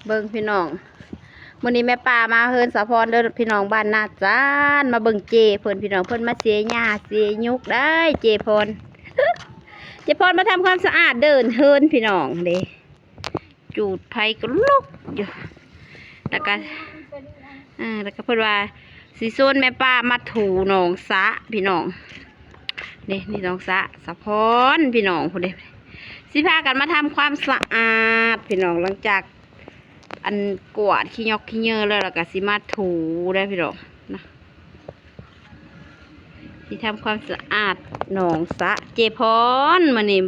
ເບິ່ງພີ່ນ້ອງ ມື້ນີ້ແມ່ປ້າມາເຮືອນສາວພອນເດີພີ່ນ້ອງ ບ້ານນາຈານ ມາເບິ່ງເຈ້ເພິ່ນພີ່ນ້ອງ ເພິ່ນມາເສຍຫຍ້າເສຍຫຍຸກໄດ໋ ເຈ້ພອນ ເຈ້ພອນມາທຳຄວາມສະອາດເດີນເຮືອນພີ່ນ້ອງເດ້ ຈູດໄຟກໍລຸກຢູ່ ແລ້ວກໍ ເອີ ແລ້ວກໍເພິ່ນວ່າຊິຊວນແມ່ປ້າມາຖູໜອງສະພີ່ນ້ອງ ນີ້ ນີ້ໜອງສະ ສາວພອນພີ່ນ້ອງພຸ້ນເດ້ ຊິພາກັນມາທຳຄວາມສະອາດພີ່ນ້ອງ ຫຼັງຈາກ ອັນກວາດຂີ້ຫຍົກຂີ້ເຫຍື້ອແລ້ວ ແລ້ວກໍຊິມາຖູເດ້ພີ່ນ້ອງນະ ຊິທຳຄວາມສະອາດໜອງສະ ເຈ້ພອນ ມື້ນີ້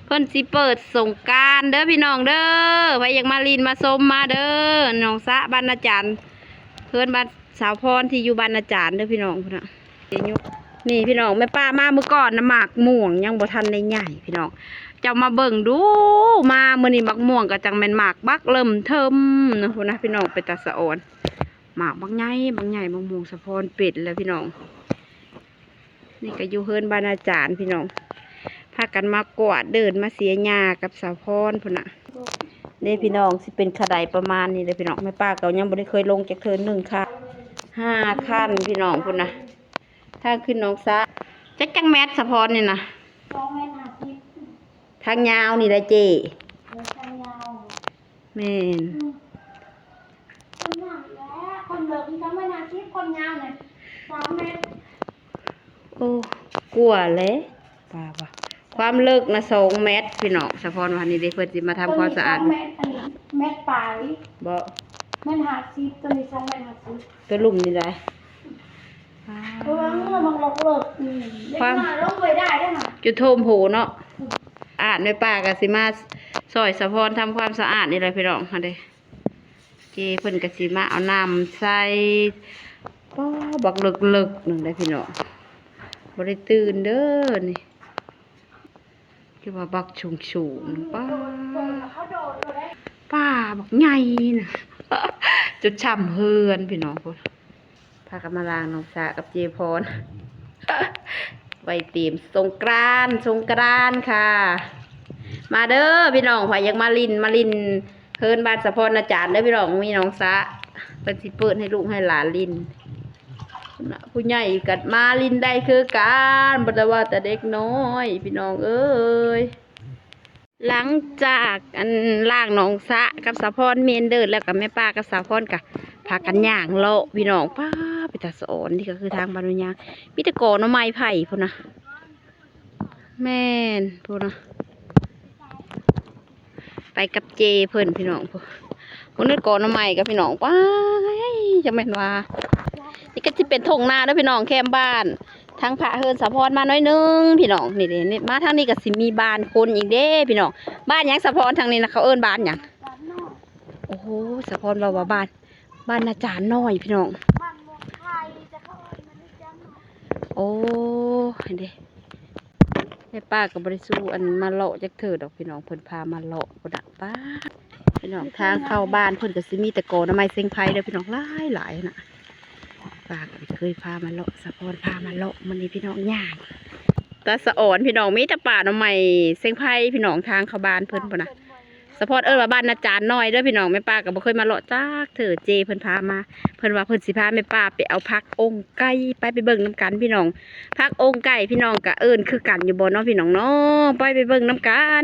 ເພິ່ນຊິເປີດສົງການເດີພີ່ນ້ອງເດີ ໃຜຢາກມາຫຼິ້ນມາຊົມມາເດີ ໜອງສະບ້ານນາຈານ ເຮືອນບ້ານສາວພອນທີ່ຢູ່ບ້ານນາຈານເດີພີ່ນ້ອງພຸ້ນນະ. ນີ້ພີ່ນ້ອງ ແມ່ປ້າມາມື້ກ່ອນນະ ໝາກມ່ວງຍັງບໍ່ທັນໄດ້ໃຫຍ່ພີ່ນ້ອງ ເຈົ້າມາເບິ່ງດູ ມາມື້ນີ້ໝາກມ່ວງກໍຈັ່ງແມ່ນໝາກບັກເລີ່ມເທີມນະ ພຸ້ນນະພີ່ນ້ອງ ເປັນຕາສະອອນ ໝາກບັກໃຫຍ່ ບັກໃຫຍ່ ໝາກມ່ວງສາວພອນເປັນແລ້ວພີ່ນ້ອງ ນີ້ກໍຢູ່ເຮືອນບ້ານອາຈານພີ່ນ້ອງ ພາກັນມາກວາດເດີນມາເສຍຫຍ້າກັບສາວພອນພຸ້ນນະ ເດ້ພີ່ນ້ອງ ຊິເປັນຂະໄດປະມານນີ້ເດ້ພີ່ນ້ອງ ແມ່ປ້າກໍຍັງບໍ່ໄດ້ເຄີຍລົງຈັກເທື່ອ ໜຶ່ງຄັນ ຫ້າຄັນພີ່ນ້ອງພຸ້ນນະ. ທາງຂຶ້ນໜອງສະ ຈັກ ຈັກແມັດສາວພອນນີ້ນະ? ສອງແມັດຫ້າສິບ ທາງຍາວນີ້ລະເຈ້ ເອີ ທາງຍາວ ແມ່ນ ອືມ ຄົນຍາວແຫຼະ ຄົນເລິກນີ້ສອງແມັດຫ້າສິບ ຄົນຍາວນີ້ສາມແມັດ ໂອ້ ກວ່າແຫຼະ ວ່າ ວ່າ ຄວາມເລິກນະສອງແມັດພີ່ນ້ອງ ສາວພອນວ່ານີ້ເດ້ ເພິ່ນຊິມາທຳຄວາມສະອາດ ຕົວນີ້ສອງແມັດ ອັນນີ້ແມັດປາຍ ບໍ່ ແມັດຫ້າສິບ ຕົວນີ້ສອງແມັດຫ້າສິບ ຕົວລຸ່ມນີ້ໄດ໋ ເພາະວ່າມັນເລິກ ອືມ ຄວາມ ເດັກນ້ອຍລົງໄປໄດ້ເດ້ນະ ຈຸດໂທມໂຫເນາະ ອືມ ອາດແມ່ປ້າກໍຊິມາຊ່ອຍສາວພອນທຳຄວາມສະອາດນີ້ແຫຼະພີ່ນ້ອງ ຫັ້ນເດ້ ເຈ້ເພິ່ນກໍຊິມາເອົານ້ຳໃສ່ ປ້າ ບັກເລິກໆ ໜຶ່ງໄດ໋ພີ່ນ້ອງ ບໍ່ໄດ້ຕື່ນເດີນີ້ ຄືວ່າບັກສູງໆ ປ້າ ປ້າ ບັກໃຫຍ່ນະ ຈົນຊ່ຳເຮືອນພີ່ນ້ອງພຸ້ນ ພາກັນມາລ້າງໜອງສະກັບເຈ້ພອນ ໄວ້ຕຽມສົງການ ສົງການຄ່ະ ມາເດີພີ່ນ້ອງ ໃຜຢາກມາຫຼິ້ນ ມາຫຼິ້ນ ເຮືອນບ້ານສາວພອນນາຈານເດີພີ່ນ້ອງ ມີໜອງສະ ເພິ່ນຊິເປີດໃຫ້ລູກໃຫ້ຫຼານຫຼິ້ນ ຜູ້ໃຫຍ່ກໍມາຫຼິ້ນໄດ້ຄືກັນ ບໍ່ໄດ້ວ່າແຕ່ເດັກນ້ອຍພີ່ນ້ອງເອີຍ. ຫຼັງຈາກອັນລ້າງໜອງສະກັບສາວພອນເມນເດີດແລ້ວ ກໍແມ່ປ້າກັບສາວພອນກໍພາກັນຍ່າງເລາະພີ່ນ້ອງ ປ້າ ເປັນຕາສະອອນ ນີ້ກໍຄືທາງບ້ານແມ່ຍ່າງ ມີແຕ່ກໍໜໍ່ໄມ້ໄຜ່ພຸ້ນນະ. ແມ່ນພຸ້ນນະ ໄປກັບເຈເພິ່ນພີ່ນ້ອງ ພຸ້ນ ພຸ້ນ ນີ້ກໍໜໍ່ໄມ້ກັບພີ່ນ້ອງ ວ້າຍ ຈັກແມ່ນວ່າ ນີ້ກໍຊິເປັນທົ່ງນາເດີພີ່ນ້ອງ ແຄມບ້ານ ທາງພະເຮືອນສາວພອນມາໜ້ອຍໜຶ່ງພີ່ນ້ອງ ນີ້ເດ້ ນີ້ ມາທາງນີ້ກໍຊິມີບ້ານຄົນອີກເດ້ພີ່ນ້ອງ ບ້ານຫຍັງສາວພອນ ທາງນີ້ນະ ເຂົາເອີ້ນບ້ານຫຍັງ? ໂອ້ໂຫ ສາວພອນເວົ້າວ່າບ້ານ ບ້ານນາຈານນ້ອຍພີ່ນ້ອງ ໂອ້ ເຫັນເດ້ ແມ່ປ້າກໍບໍ່ໄດ້ສູ່ອັນມາເລາະຈັກເທື່ອດອກພີ່ນ້ອງ ເພິ່ນພາມາເລາະພຸ້ນນະ ປ້າ ພີ່ນ້ອງ ທາງເຂົ້າບ້ານເພິ່ນກໍຊິມີແຕ່ກໍໜໍ່ໄມ້ເສັງໄພເດີພີ່ນ້ອງ ຫຼາຍໆນະ ປ້າກໍບໍ່ເຄີຍພາມາເລາະ ສາວພອນພາມາເລາະ ມື້ນີ້ພີ່ນ້ອງຍ່າງ ຕາສະອອນພີ່ນ້ອງ ມີແຕ່ປ່າໜໍ່ໄມ້ເສັງໄພພີ່ນ້ອງ ທາງເຂົ້າບ້ານເພິ່ນພຸ້ນນະ. ສາວພອນເອີ້ນວ່າບ້ານນາຈານນ້ອຍເດີພີ່ນ້ອງ ແມ່ປ້າກໍບໍ່ເຄີຍມາເລາະຈັກເທື່ອ ເຈເພິ່ນພາມາ ເພິ່ນວ່າເພິ່ນຊິພາແມ່ປ້າໄປເອົາຜັກອົ່ງໄກ່ ໄປ ໄປເບິ່ງນຳກັນພີ່ນ້ອງ ຜັກອົ່ງໄກ່ພີ່ນ້ອງ ກະເອີ້ນຄືກັນຢູ່ບໍ່ເນາະພີ່ນ້ອງເນາະ ໄປ ໄປເບິ່ງນຳກັນ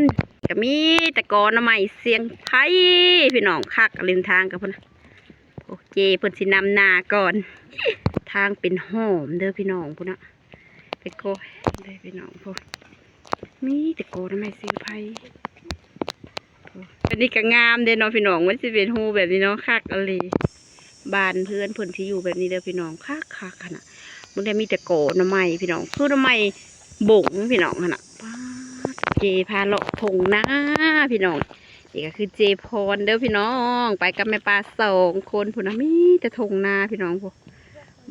ກະມີແຕ່ກໍໜໍ່ໄມ້ເສັງໄພພີ່ນ້ອງ ຄັກ ລິມທາງກະພຸ້ນນະ ໂອ້ ເຈເພິ່ນຊິນຳໜ້າກ່ອນ ທາງເປັນຮ່ອມເດີພີ່ນ້ອງພຸ້ນນະ. ແຕ່ກໍເດ້ພີ່ນ້ອງ ໂອ້ ມີແຕ່ກໍໜໍ່ໄມ້ເສັງໄພ ໂອ້ ອັນນີ້ກໍງາມເດ້ເນາະພີ່ນ້ອງ ມັນຊິເປັນຮູແບບນີ້ເນາະ ຄັກອີ່ຫຼີ ບ້ານເຮືອນເພິ່ນຊິຢູ່ແບບນີ້ເດີພີ່ນ້ອງ ຄັກໆ ຂະໜາດ ເບິ່ງແດ່ ມີແຕ່ກໍໜໍ່ໄມ້ພີ່ນ້ອງ ຄືໜໍ່ໄມ້ບົງພີ່ນ້ອງຫັ້ນນະ ປາດ ເຈພາເລາະທົ່ງນາພີ່ນ້ອງ ນີ້ກໍຄືເຈພອນເດີພີ່ນ້ອງ ໄປກັບແມ່ປ້າສອງຄົນພຸ້ນນະ ມີແຕ່ທົ່ງນາພີ່ນ້ອງ ໂອ້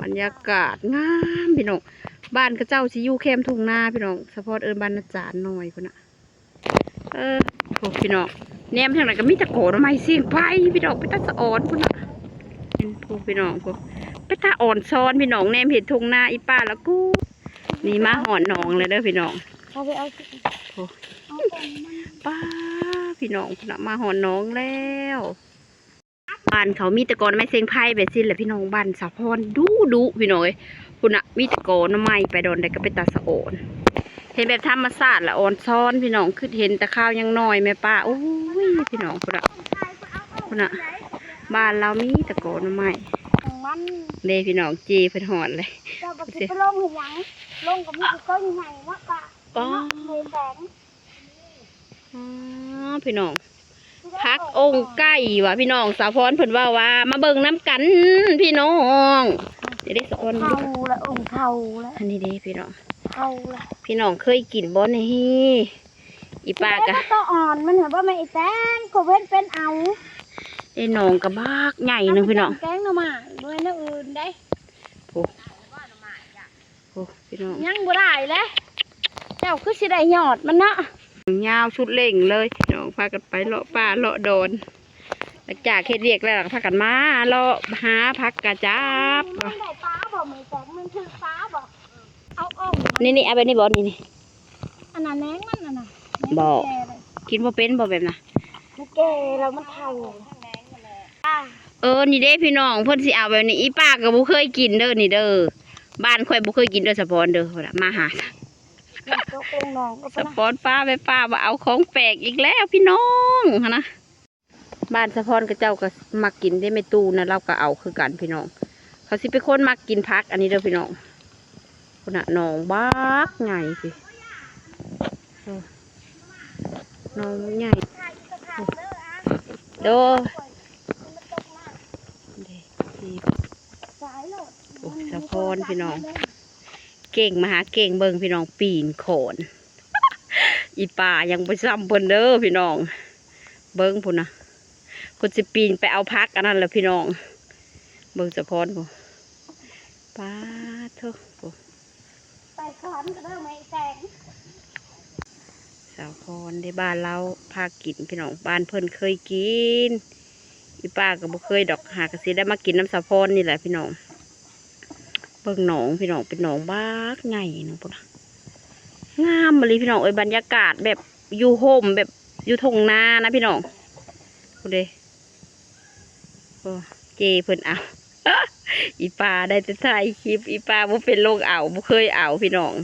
ບັນຍາກາດງາມພີ່ນ້ອງ ບ້ານເຂົາເຈົ້າຊິຢູ່ແຄມທົ່ງນາພີ່ນ້ອງ ສາວພອນເອີ້ນບ້ານນາຈານນ້ອຍພຸ້ນນະ ເອີ ໂອ້ ພີ່ນ້ອງ ແນມທາງໃດກໍມີແຕ່ກໍໜໍ່ໄມ້ເສັງໄພພີ່ນ້ອງ ເປັນຕາສະອອນພຸ້ນນະ ເຫັນ ໂອ້ ພີ່ນ້ອງ ໂອ້ ເປັນຕາອອນຊອນພີ່ນ້ອງ ແນມເຫັນທົ່ງນາອີ່ປ້າລະກູ ນີ້ມາຮອດໜອງແລ້ວເດີພີ່ນ້ອງ ເອົາໄປເອົາ ໂອ້ ປ້າ ພີ່ນ້ອງ ພຸ້ນນະ ມາຮອດໜອງແລ້ວ. ບ້ານເຂົາມີແຕ່ກອໜໍ່ໄມ້ເສັງໄພແບບຊີ້ແຫຼະພີ່ນ້ອງ. ບ້ານສາວພອນດຸດຸພີ່ນ້ອງເອີຍ. ພຸ້ນນະ ມີແຕ່ກອໜໍ່ໄມ້ ໄປດອນໃດກໍເປັນຕາສະອອນ. ເຫັນແບບທຳມະຊາດລະອອນຊອນພີ່ນ້ອງ. ຄິດເຫັນແຕ່ຄາວຍັງນ້ອຍແມ່ປ້າ. ໂອ້ຍ ພີ່ນ້ອງ ພຸ້ນນະ ພຸ້ນນະ ບ້ານລາວມີແຕ່ກອນໜໍ່ໄມ້. ມັນ ເດ້ພີ່ນ້ອງ ເຈເພິ່ນຮອດເລີຍ. ເຈົ້າກໍຊິໄປລົງໃຫ້ຫຍັງ? ລົງກໍມີແຕ່ຕົ້ນໃຫຍ່ເນາະປ້າ. ປ້າ ເນາະ ໃນແສງ. ອໍ ພີ່ນ້ອງ ຜັກອົງໄກ່ວ່າພີ່ນ້ອງ. ສາວພອນເພິ່ນເວົ້າວ່າ ມາເບິ່ງນຳກັນພີ່ນ້ອງ. ນີ້ເດ້ສາວພອນ ເຖົ້າລະ ອົງເຖົ້າລະ. ອັນນີ້ເດ້ພີ່ນ້ອງ ເຖົ້າລະ. ພີ່ນ້ອງເຄີຍກິນບໍ່ນີ້? ອີປ້າກະ ແຕ່ວ່າໂຕອ່ອນມັນຫາບໍ່ແມ່ນອີແຕງ ກໍເວັ້ນເປັນເອົາ. ໄອ້ໜອງກະບັກໃຫຍ່ໜຶ່ງພີ່ນ້ອງ. ແກງໜໍ່ໄມ້ ບໍ່ແມ່ນແນວອື່ນເດ້. ໂອ້ ໂອ້ ພີ່ນ້ອງ ຍັງບໍ່ໄດ້ເລີຍ. ເຈົ້າຄືຊິໄດ້ຍອດມັນເນາະ. ຍາວສຸດເລັ່ງເລີຍພີ່ນ້ອງ. ພາກັນໄປເລາະປ່າເລາະດອນ. ຫຼັງຈາກເຮັດວຽກແລ້ວ ກໍພາກັນມາເລາະຫາຜັກກະຈັບ. ມັນໄດ້ປາບໍ່? ມີແຕງມັນຖືກປາບໍ່? ເອົາອົງ ນີ້ໆ ເອົາແບບນີ້ບໍ່? ນີ້ໆ ອັນນັ້ນແໜງມັນ ອັນນັ້ນ ບໍ່ ແກ່ແລ້ວ ກິນບໍ່ເປັນບໍ່ແບບນັ້ນ? ມັນແກ່ແລ້ວມັນເຖົ້າ. ອ່າ ເອີ ນີ້ເດ້ພີ່ນ້ອງ ເພິ່ນຊິເອົາແບບນີ້. ອີປ້າກໍບໍ່ເຄີຍກິນເດີນີ້ເດີ. ບ້ານຂ້ອຍບໍ່ເຄີຍກິນເດີສາວພອນເດີ. ພຸ້ນນະ ມາຫາ ຕົກລົງໜອງກໍ ສາວພອນປ້າແມ່ປ້າວ່າເອົາຂອງແປກອີກແລ້ວພີ່ນ້ອງຫັ້ນນະ. ບ້ານສາວພອນເຂົາເຈົ້າກໍມັກກິນເດ້. ແມ່ຕູ້ນະ ລາວກໍເອົາຄືກັນພີ່ນ້ອງ. ເຂົາຊິເປັນຄົນມັກກິນຜັກອັນນີ້ເດີພີ່ນ້ອງ. ພຸ້ນນະ ໜອງບັກໃຫຍ່ຊິ ເອີ ໜອງໃຫຍ່. ໂດຍ ເດ້ ໂອ້ ສາວພອນພີ່ນ້ອງ ເກັ່ງມະຫາເກັ່ງ. ເບິ່ງພີ່ນ້ອງ ປີນຂອນ. ອີປ້າຍັງບໍ່ຊ່ຳເພິ່ນເດີພີ່ນ້ອງ. ເບິ່ງພຸ້ນນະ ເພິ່ນຊິປີນໄປເອົາຜັກອັນນັ້ນແຫຼະພີ່ນ້ອງ. ເບິ່ງສາວພອນພຸ້ນ ປາດໂທ້ ໄປສອນກໍເດີແມ່ແຕງ. ສາວພອນເດ້ ບ້ານລາວພາກິນພີ່ນ້ອງ. ບ້ານເພິ່ນເຄີຍກິນ ອີປ້າກໍບໍ່ເຄີຍດອກ. ຫາກໍຊິໄດ້ມາກິນນຳສາວພອນນີ້ແຫຼະພີ່ນ້ອງ. ເບິ່ງໜອງພີ່ນ້ອງ ເປັນໜອງບັກໃຫຍ່ໜຶ່ງພຸ້ນນະ. ງາມອີ່ຫຼີພີ່ນ້ອງເອີຍ. ບັນຍາກາດແບບຢູ່ຮົ່ມ ແບບຢູ່ທົ່ງນານະພີ່ນ້ອງ. ພຸ້ນເດ້ ໂອ້ ເຈ້ເພິ່ນເອົາ. ອີປ້າໄດ້ແຕ່ຖ່າຍຄລິບ ອີປ້າບໍ່ເປັນລົງເອົາ ບໍ່ເຄີຍເອົາພີ່ນ້ອງ.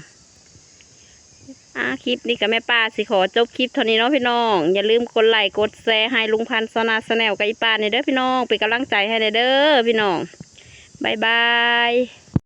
ອ່າ ຄລິບນີ້ກໍແມ່ປ້າຊິຂໍຈົບຄລິບເທົ່ານີ້ເນາະພີ່ນ້ອງ. ຢ່າລືມກົດໄລກົດແຊໃຫ້ລຸງພັນຊາວນາແຊນແນວກັບອີປ້າແດ່ເດີພີ່ນ້ອງ ເປັນກຳລັງໃຈໃຫ້ແດ່ເດີພີ່ນ້ອງ. ບາຍບາຍ.